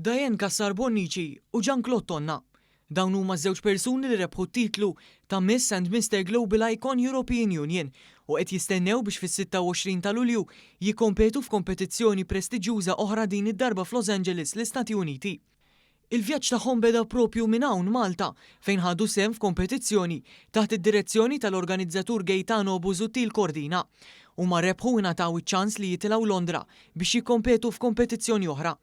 Diane Cassar Bonnici u Jean Claude Tonna. Dawn huma ż-żewġ persuni li rebħu t-titlu ta' Miss and Mister Global Icon European Union u qed jistennew biex fis-26 ta' Lulju jikkompetu f'kompetizzjoni prestiġjuża oħra din id-darba f'Los Angeles, l-Istati Uniti. Il-vjaġġ tagħhom beda proprju minn hawn Malta fejn ħadu sehem f'kompetizzjoni taħt id-direzzjoni tal-organizzatur Gaetano Busuttil Cordina. Huma rebħu u ngħataw iċ-ċans li jitilgħu Londra biex jikkompetu f'kompetizzjoni oħra.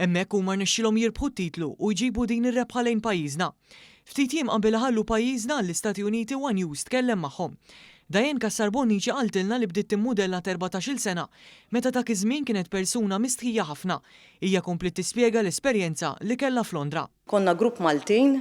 Hemmhekk huma rnexxielhom jirbħu t-titlu u jġibu din ir-rebħa lejn pajjiżna. Ftit jiem qabel iħallu pajjiżna għall-Istati Uniti one News tkellem magħhom. Diane Cassar Bonnici qaltilna li bdiet timmudella t'erbatax-il sena meta dak iż-żmien kienet persuna mistħija ħafna. Hija kompliet tispjega l-esperjenza li kellha f'Londra. Konna grupp Maltin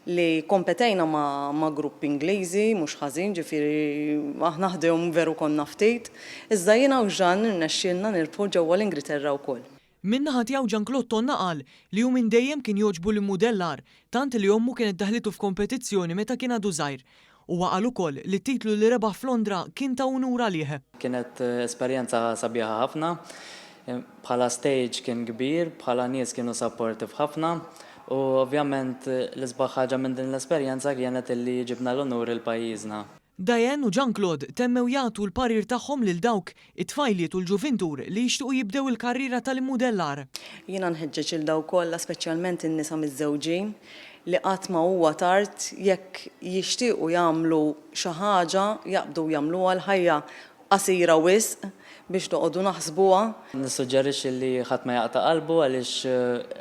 li kkompetejna ma' grupp Ingliżi mhux ħażin, ġifieri aħna ħdejhom veru konna ftit. Iżda jiena u Jean irnexxielna nirbħu ġewwa l-Ingriterra wkoll. Min-naħa tiegħu Jean Claude Tonna qal li hu minn dejjem kien jogħġbu l-immudellar tant li ommu kienet daħlitu f'kompetizzjoni meta kien għadu żgħir. Huwa qal ukoll li t-titlu li rebaħ f'Londra kien ta' unur għalih. Kienet esperjenza sabiħa ħafna. Bħala stage kien kbir, bħala nies kienu supportive ħafna u ovvjament l-isbaħ ħaġa minn din l-esperjenza kienet illi ġibna l-unur 'il pajjiżna. Diane u Jean Claude temmew jagħtu l-parir tagħhom lil dawk it-tfajliet u l-ġuvintur li jixtiequ jibdew il-karriera tal-immudellar. Jiena nħeġġeġ 'il dawk kollha, speċjalment in-nisa miżżewġin, li qatt ma huwa tard jekk jixtiequ jagħmlu xi ħaġa, jaqbdu u jagħmluha, l-ħajja qasira wisq biex noqogħdu naħsbuha. Nissuġġerixxi li ħadd ma jaqta' qalbu għaliex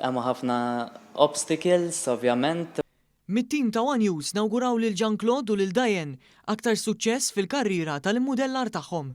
hemm ħafna obstacles ovvjament. Mit-tim ta' one News nawguraw lil Jean Claude u lil Diane aktar suċċess fil-karriera tal-immudellar tagħhom.